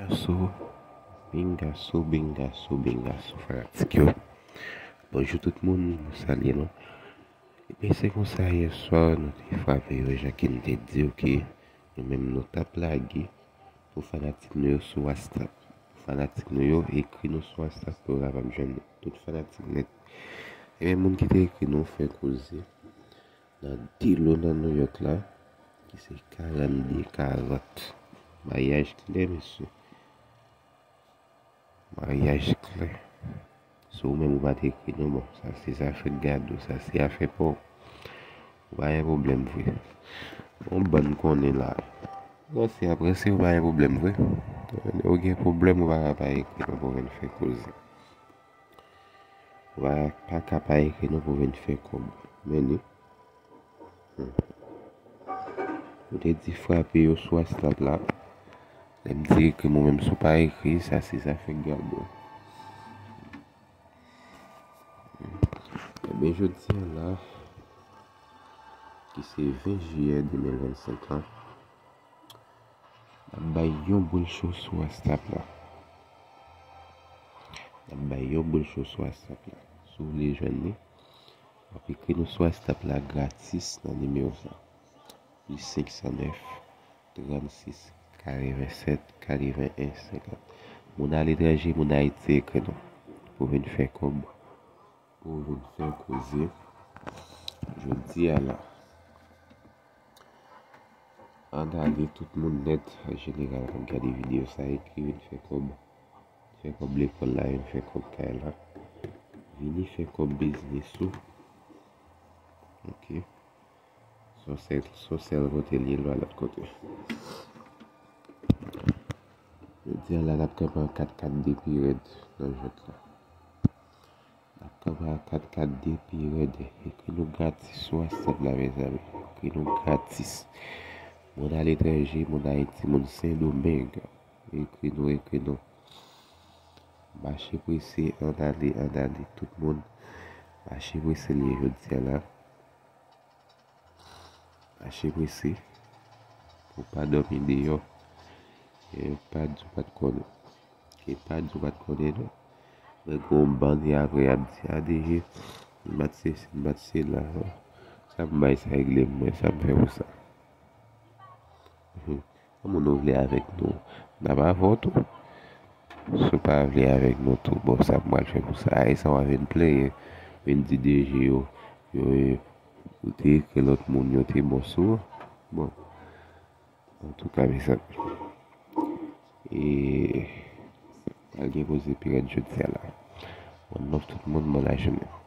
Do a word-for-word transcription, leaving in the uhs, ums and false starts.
Bingaso, bingaso, bingaso, bingaso, fanatik yo. Bonjou tout moun, nou salye nou. Ebyen, se konsa, yè swa, nou te frape yo, jan ke m te di w ke nou menm nou t ap lage pou fanatik nou yo sou WhatsApp. Pou fanatik nou yo, ekri nou sou WhatsApp pou yo kapab jwenn nou. Tout fanatik nèt. Ebyen, moun ki te ekri nou, fè koze nan Delo nan New York la, ki se karannde karant. Maryaj klè, mesye. Maryaj klè. Si w menm ou pa t ekri non, bon, sa se zafè gado, sa se afè pa w. Ou pa gen pwoblèm vre. Yon bann konnen la. Prese a prese, ou pa gen pwoblèm vre. Ou gen pwoblèm, ou pa ka pa ekri non pou vin fè koze. Ou pa, pa ka pa ekri non pou vin fè kòb. Men li. Hmm. Ou te di frape yo sou WhatsApp la. Lè m di ekri, mwen menm si w pa ekri, sa se zafè gado. Ebyen, jodi a la, ki se ven jiyè de mil vennsenk la, n ap bay yon boul cho sou WhatsApp la. N ap bay yon boul cho sou WhatsApp la. Si w vle jwenn li, w ap ekri nou sou WhatsApp la gratis nan nimewo sa. Plis senk san nèf, trannsis, katrevennsèt, katrevennen, senkant. Moun aletranje, moun Ayiti, ekri nou. Pou vin fè kòb, pou vin fè koze. Jodi a la. Ann ale tout moun nèt, an jeneral, k ap gade videyo sa, ekri vin fè kòb. Fè kòb lekòl la, vin fè kòb kay la. Vini fè kòb biznis ou. Ok. Son sèl, son sèl kote l ye, l pa lòt kote. Jodi a la, n ap kanpe an kat kat depi rèd nan jwèt la. N ap kanpe an kat kat depi rèd. Ekri nou gratis sou WhatsApp la, mezanmi. Ekri nou gratis. Moun aletranje, moun Ayiti, moun Sendomeng. Ekri nou, ekri nou. Mache prese, ann ale, ann ale. Tout moun, mache prese l ye jodi a la. Mache prese. Pou pa dòmi deyò. E pa di w pa t konnen. E pa di w pa t konnen non. Mwen gen yon bann e apre y ap di, a deje, m pa t sesi, m pa t sela. Sa m bay sa regle m, mwen, sa m fè pou sa. Kòman nou vle avèk nou? N ap avè w tou. Si w pa vle avèk nou tou, bon, sa m pral fè pou sa? E sa w a vin plenyen, vin di deje yo, yo, yo te ekri lòt moun, yo te bon sou ou. Bon. Antouka, mezanmi. E, pral gen koze pi rèd jodi a la. One love tout moun, bon lajounen.